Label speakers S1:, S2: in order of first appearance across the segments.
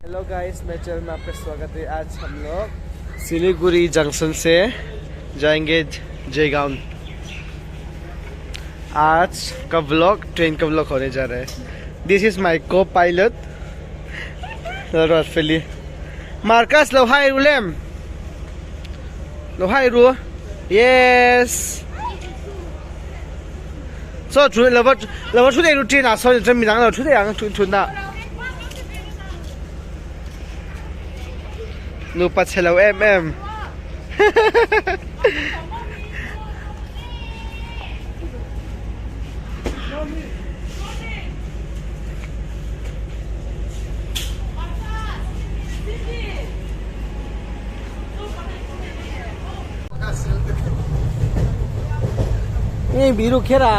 S1: Hello guys मेरे चैनल में आपका स्वागत है आज हम लोग सिलीगुड़ी जंक्शन से जाएंगे जयगांव आज का व्लॉग ट्रेन का व्लॉग होने जा रहा है this is my co pilot Rosfeli Marcus lo hai rulem lo hai ru yes so chu lo va lo va thu dei ru train a so chen mi dang lo thu dei ang thu thu na nupa chhe lo em em Nge biru khera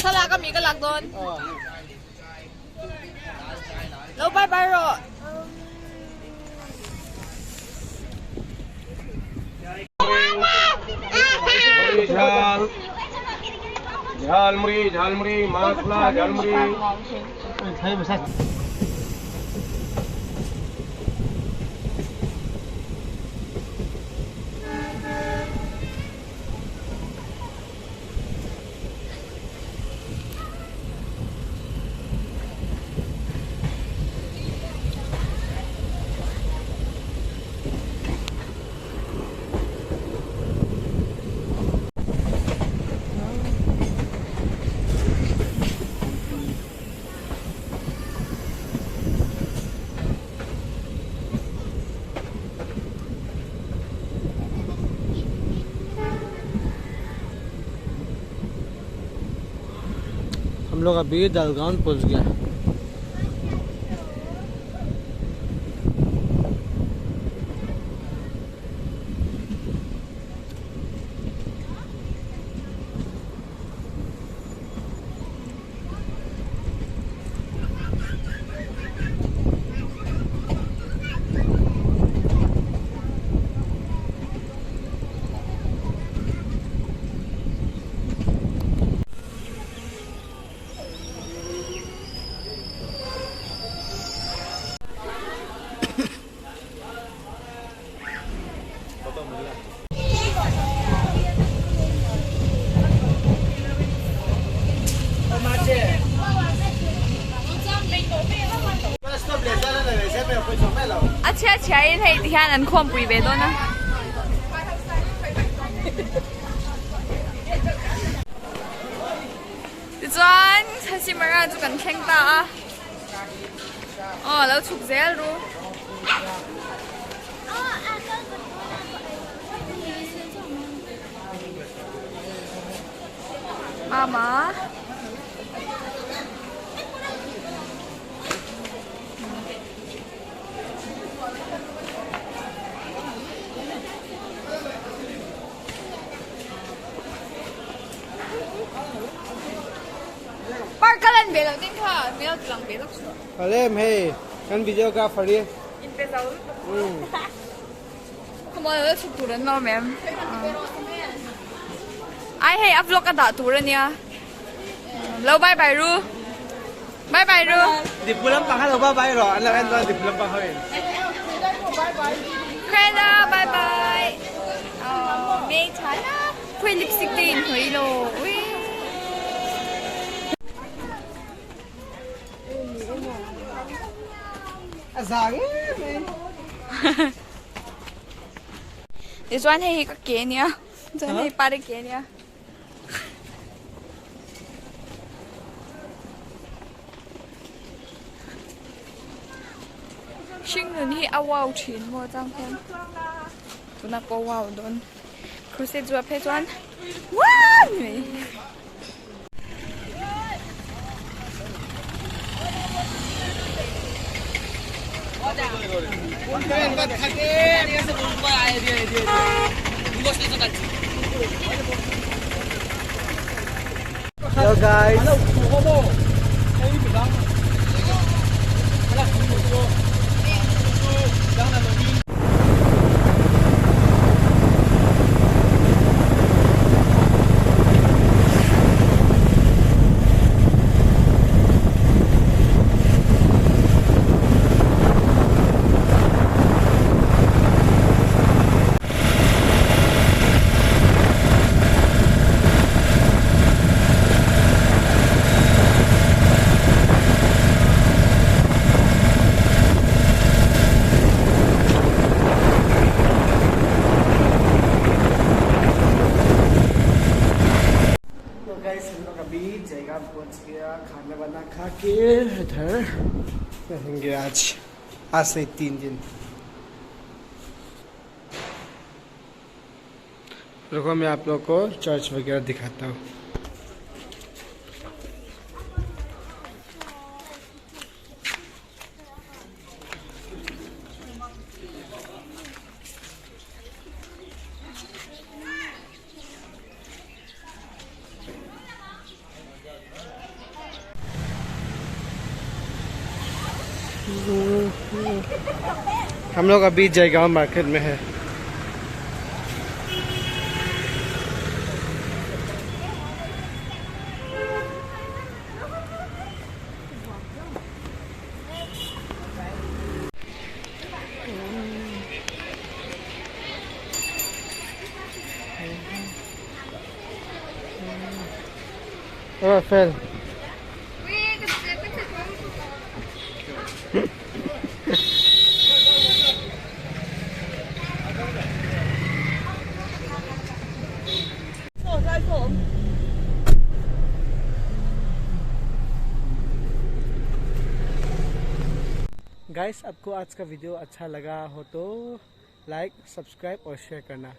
S2: Thlalak a mi ka lak dawn. Lo bye bye rawh.
S3: Jhalmuri jhalmuri masala jhalmuri.
S1: हम लोग अभी दलगांव पहुंच गए।
S2: A chhia chhia in hei ti hian an khawmpui ve dawn a. Tichuan Hasimara chu kan thleng ta a. Aw lo chhuk zel ru. Mama. Park ka lan ve loh ding kha min lo ti lang ve lawk suh.
S1: Alem hei kan videographer hi.
S2: In pe zo lutuk. Khawmual lo chhuk tur an lawm em? Ai hei a vlog a dah tur ania. Lo bye bye ru. Bye bye ru.
S1: Dipu lampang kha lo bye bye rawh an lo en dawn dipu lampang ho in.
S2: Kreda bye bye. Oh me chana. Khui lipstick te in hnawih lo. Ui.
S1: A zang em mai.
S2: Tichuan hei hi ka ke ania. Chuan hei pare ke ania. Hring nun hi a wow thin maw chang hian tuna pawh wow dawn crusade zuah phei chuan wow ni mai.
S1: Hello guys. तो guys हम लोग अभी जयगाम पहुंच गया खाना वाना खा के इधर रहेंगे आज आज से 3 दिन। रुको मैं आप लोग को चर्च वगैरह दिखाता हूँ। हम लोग अभी जयगांव मार्केट में है। Oh, fail. Guys आपको आज का वीडियो अच्छा लगा हो तो लाइक सब्सक्राइब और शेयर करना,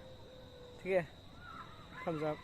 S1: ठीक है? Thumbs up.